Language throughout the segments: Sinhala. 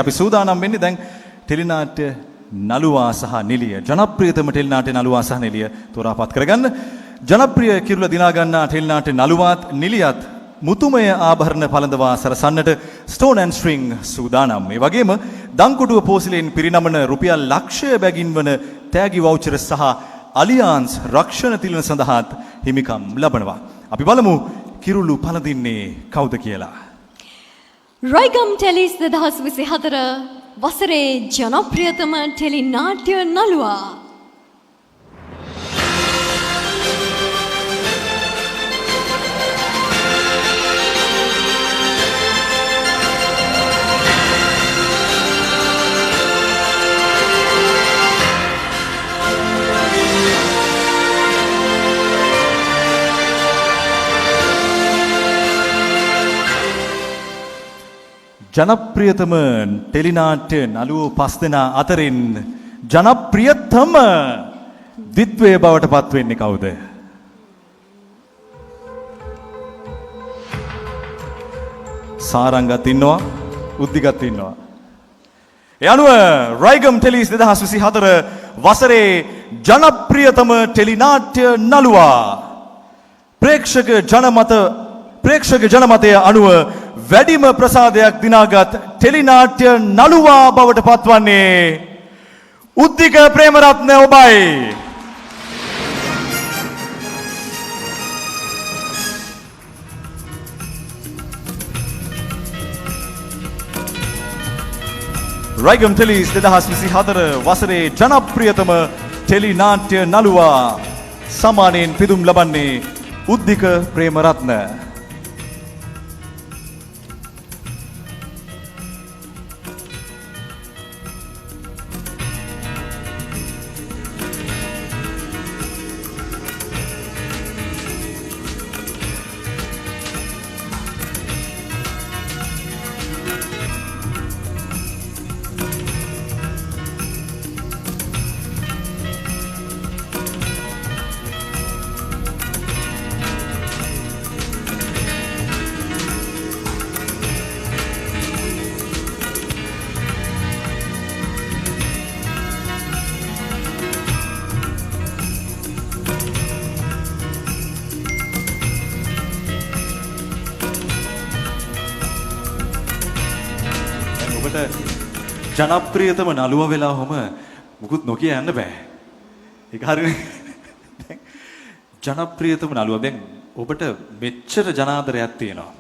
අපි සූදානම් වෙන්නේ දැන් ටෙලිනාට්‍ය නළුවා සහ නිලිය, ජනප්‍රියතම ටෙලිනාට්‍ය නළුවා සහ නිලිය තෝරාපත් කරගන්න. ජනප්‍රිය කිරුළ දිනා ගන්නා ටෙලිනාට්‍ය නළුවාත් නිලියත් මුතුමය ආභරණ පළඳවා සරසන්නට ස්ටෝන් ඇන්ඩ් ස්ට්‍රින්ග් සූදානම්. ඒ වගේම දංකොටුව පෝසිලෙන් පිරිනමන රුපියල් ලක්ෂය බැගින් වන තෑගි වවුචර් සහ අලියාන්ස් රක්ෂණ තිලන සඳහාත් හිමිකම් ලබනවා. අපි බලමු කිරුළු පළඳින්නේ කවුද කියලා. රයිගම් ටෙලිස් 2024 වසරේ ජනප්‍රියතම ටෙලි නාට්‍ය නළුවා. ජනප්‍රියතම ටෙලිනාට්‍ය නළුවෝ පස් දෙනා අතරින් ජනප්‍රියතම ද්විත්වය බවට පත් වෙන්නේ කවුද? සාරංගත් ඉන්නවා, උද්දිගත් ඉන්නවා. ඒ අනුව රයිගම් ටෙලිස් 2024 වසරේ ජනප්‍රියතම ටෙලිනාට්‍ය නළුවා ප්‍රේක්ෂක ජනමතය අනුව වැඩිම ප්‍රසාදයක් දිනාගත් ටෙලිනාට්‍ය නළුවා බවට පත්වන්නේ උද්දික ප්‍රේමරත්න ඔබයි. රයිගම් ටෙලිස් 2024 වසරේ ජනප්‍රියතම ටෙලිනාට්‍ය නළුවා සම්මානයෙන් පිදුම් ලබන්නේ උද්දික ප්‍රේමරත්න. ඔබට ජනප්‍රියතම නළුව වෙලා ඔහොම මුකුත් නොකිය යන්න බෑ. ඒක හරිනේ. දැන් ජනප්‍රියතම නළුව, දැන් ඔබට මෙච්චර ජනාදරයක් තියෙනවා.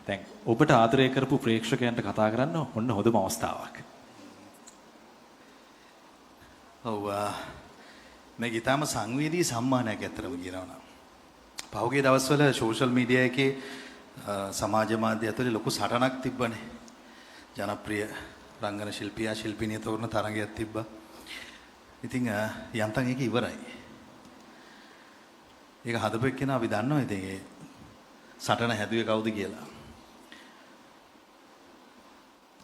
දැන් ඔබට ආදරය කරපු ප්‍රේක්ෂකයන්ට කතා කරන්න ඔන්න හොඳම අවස්ථාවක්. ඔව්, මේක ඊටාම සංවේදී සම්මානයක් ඇත්තටම කියනවා නම්. පහුගිය දවස්වල සෝෂල් මීඩියා එකේ සමාජ මාධ්‍ය ඇතුලේ ලොකු සටනක් තිබ්බනේ. ජනප්‍රිය රංගන ශිල්පියා ශිල්පිනිය තෝරන තරගයක් තිබ්බා. ඉතින් යන්තම් ඒක ඉවරයි. ඒක හදපු එක්කෙනා අපි දන්නවා ඉතින් ඒ සටන හැදුවේ කවුද කියලා.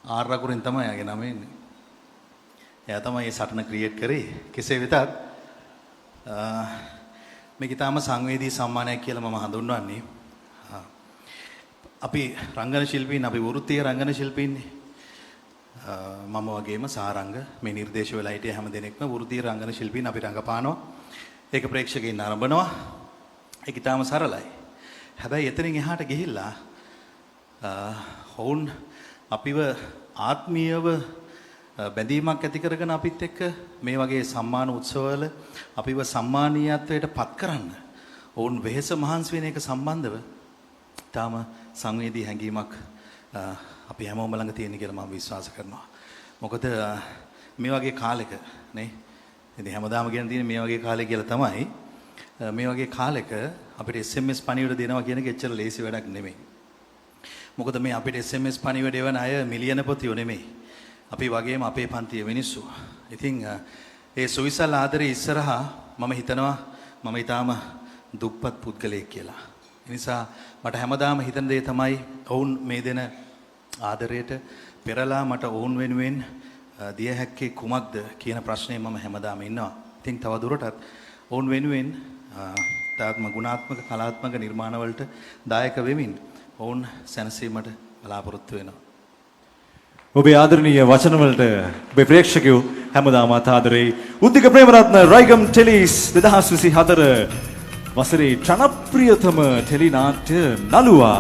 ආර් අකුරෙන් තමයි එයාගේ නම එන්නේ. එයා තමයි මේ සටන ක්‍රියේට් කරේ. කෙසේ වෙතත් මේක ඊටාම සංවේදී සම්මානයක් කියලා මම හඳුන්වන්නේ. අපි රංගන ශිල්පීන්, අපි වෘත්තීය රංගන ශිල්පීන්නේ. මම වගේම සාරංග මේ නිර්දේශ වෙලා හිටිය හැම දෙනෙක්ම වෘත්තීය රංගන ශිල්පීන්. අපි රංගපානවා. ඒක ප්‍රේක්ෂකයින් නරඹනවා. ඒක ඊටාම සරලයි. හැබැයි එතනින් එහාට ගිහිල්ලා ඔවුන් අපිව ආත්මීයව බැඳීමක් ඇති කරගෙන අපිත් එක්ක මේ වගේ සම්මාන උත්සවවල අපිව සම්මානීයත්වයට පත් කරන්න ඔවුන් වෙහෙස මහන්සි වෙන එක සම්බන්ධව ඊටාම සංවේදී හැඟීමක් අපි හැමෝම ළඟ තියෙන කියලා මම විශ්වාස කරනවා. මොකද මේ වගේ කාලෙක නේ, ඉතින් හැමදාම කියන තියෙන්නේ මේ වගේ කාලේ කියලා තමයි. මේ වගේ කාලෙක අපිට SMS පණිවිඩ දෙනවා කියන එක එච්චර ලේසි වැඩක් නෙමෙයි. මොකද මේ අපිට SMS පණිවිඩ එවන අය මිලියනපතියෝ නෙමෙයි. අපි වගේම අපේ පන්තියේ මිනිස්සු. ඉතින් ඒ සුවිසල් ආදරේ ඉස්සරහා මම හිතනවා මම ඊටාම දුප්පත් පුද්ගලයෙක් කියලා. ඒ නිසා මට හැමදාම හිතන දේ තමයි ඔවුන් මේ දෙන ආදරයට පෙරලා මට ඔවුන් වෙනුවෙන් දිය හැක්කේ කුමක්ද කියන ප්‍රශ්නේ මම හැමදාම ඉන්නවා. ඉතින් තව දුරටත් ඔවුන් වෙනුවෙන් තාත්ම ගුණාත්මක කලාත්මක නිර්මාණවලට දායක වෙමින් ඔවුන් සැනසීමට බලාපොරොත්තු වෙනවා. ඔබේ ආදරණීය වචන වලට ඔබේ ප්‍රේක්ෂකයෝ හැමදාමත් ආදරෙයි. උද්දික ප්‍රේමරත්න, රයිගම් ටෙලිස් 2024 වසරේ ජනප්‍රියතම ටෙලි නාට්‍ය නළුවා.